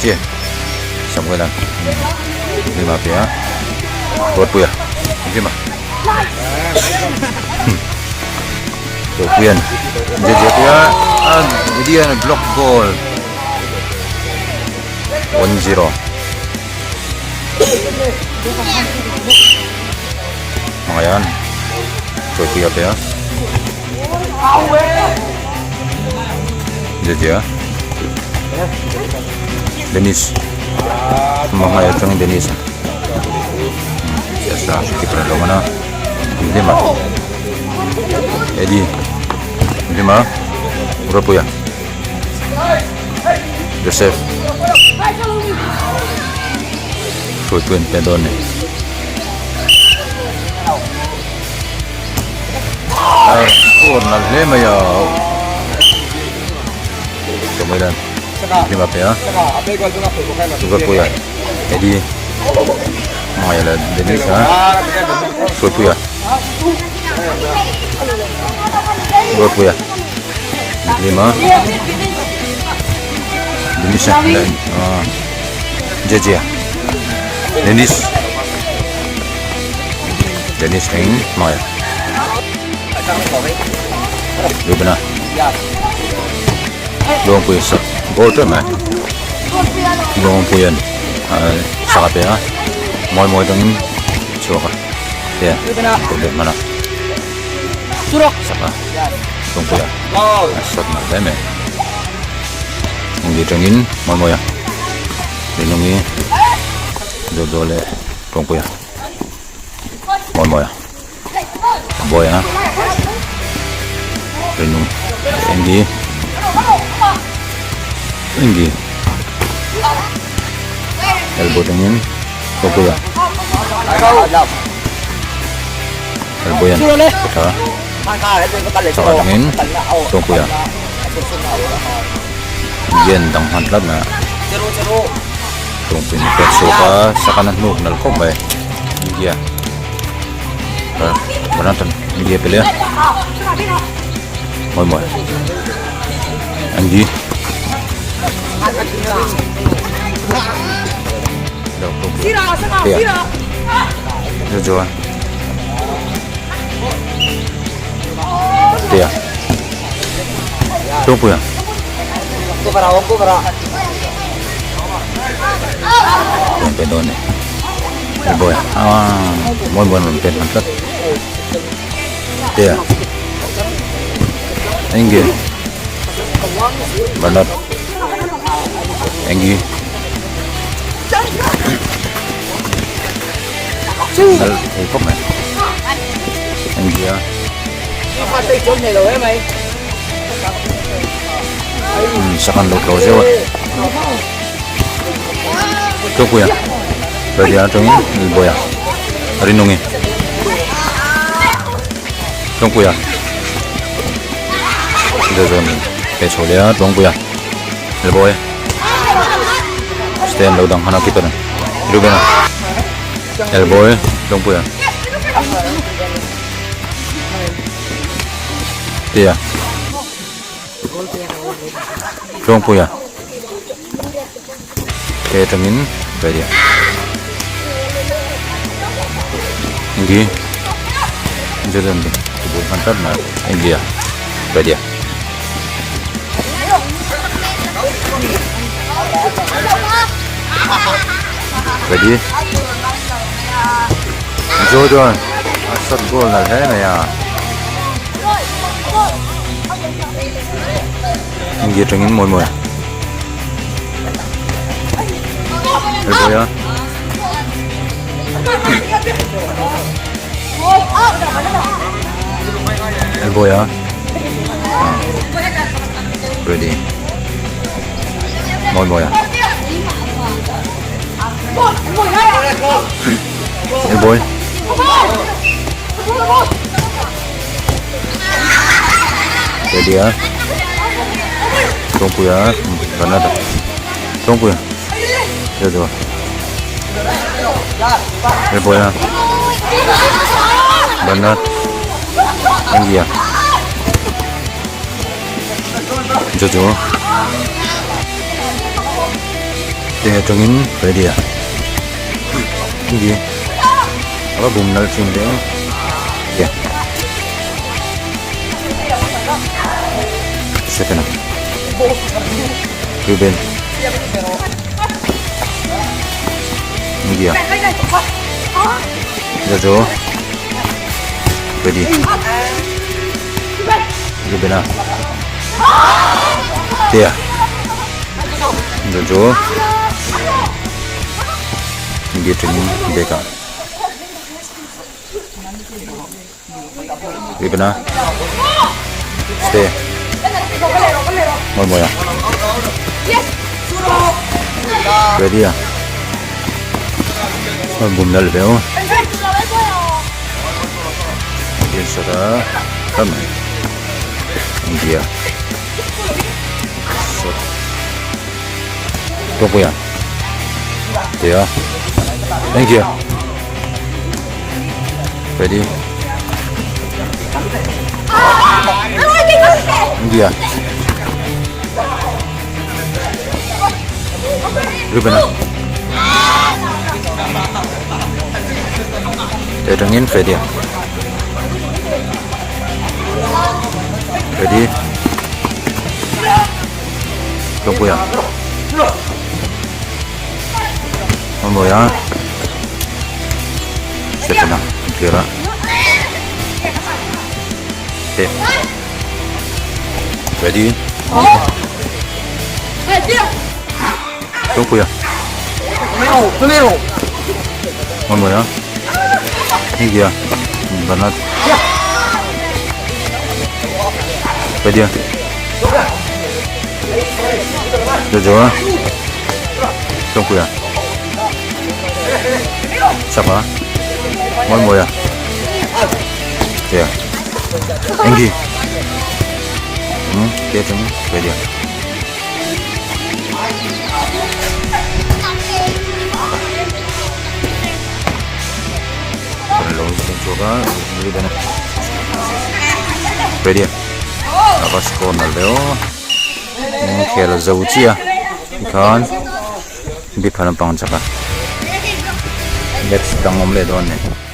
Che Samuel-a Hlima a pe a Ruatpuia Hlima Ruatpuia'n Jeje a pe a Eddie-a'n a block goal 1-0 Hmangaiha'n Ruatpuia a pe a. Jeje Dennis hmangaih atangin Dennis a keeper a lo man a Hlima Eddie Hlima Ropuia Joseph Hruaipuian pe dawn a ni. Score nalh hle mai a Samuel-a'n hlim a pe a Sugarpuia Eddie Hmangaih leh Dennis-a Hruaipuia Hruaipuia hlim a Dennis-a leh Jeje-a Dennis. Dennis eng hmai Rubena Lawngpui sak goal teuh mai Lawngpuian sak a pe a mawi mawi dangin chhuak a tia kawr leh hman a sak a Lawngpuia a shot nalh hle mai engti tangin mawi mawi a Rinawmi Jojo leh Lawngpuia. Mawi mawi a bawi a rinung enggi enggi elbow tangin kawpui a elbow hian tha chak atangin kawpui a gen dang hman tlat mai a tawngpui pek chhuak a sakana hnuk nalh khawp mai. India Bharatanatyam India pe leh a mawi mawi Andy Tea Tea Tawngpuia Tawngpui dawn ni. Boy ah mawi mawi rawn pen hman tlat tea enge Bernard enge nalh thei khawp mai enge a sakhan lo tlo zeuh a Tlawkpuia Ready atangin Lilbawia Rinungi Tlawngpuia Zezawnin pe chho leh a Tlawngpuia Lilbawia Stand lo dang hman a keeper Rubena Elboy Tlawngpuia Tia Tlawngpuia Te atangin ready a Ingi Jordan tibul hman tlat mai India ready a Ready Jordan a shot goal nalh hle mai a. India atangin mawi mawi a Elboy a Elboy a Ready mawi mawi a Elboy Ready a Tawngpuia Bernard Tawngpuia Jojo Elboya Bernard India Jojo Te atangin ready a Ingi a va bum nalh thin ve aw Second a Ruben Ingi a Jojo Ready Ruben a Tea Jojo Ingi atangin bag ah Ruben a Stay Mawi mawi a Ready a Rawn bum nalh ve aw. Insert a hlawm mai India sawt Tawkpuia tia thank you ready India Rubena Te atangin Freddy a Freddy Tlawngpuia Mawia Stephen-a clear a Te Ready Tlawngpuia Mawia India Bernard Ready Jojo Tlawngpuia Chapa Mawia Tia Engi Tia chung ready Lo chhuak a ready a va score nalh ve aw khel a zo chiah a tikhan bik kha lampang an chak a match dang awm leh dawn a ni.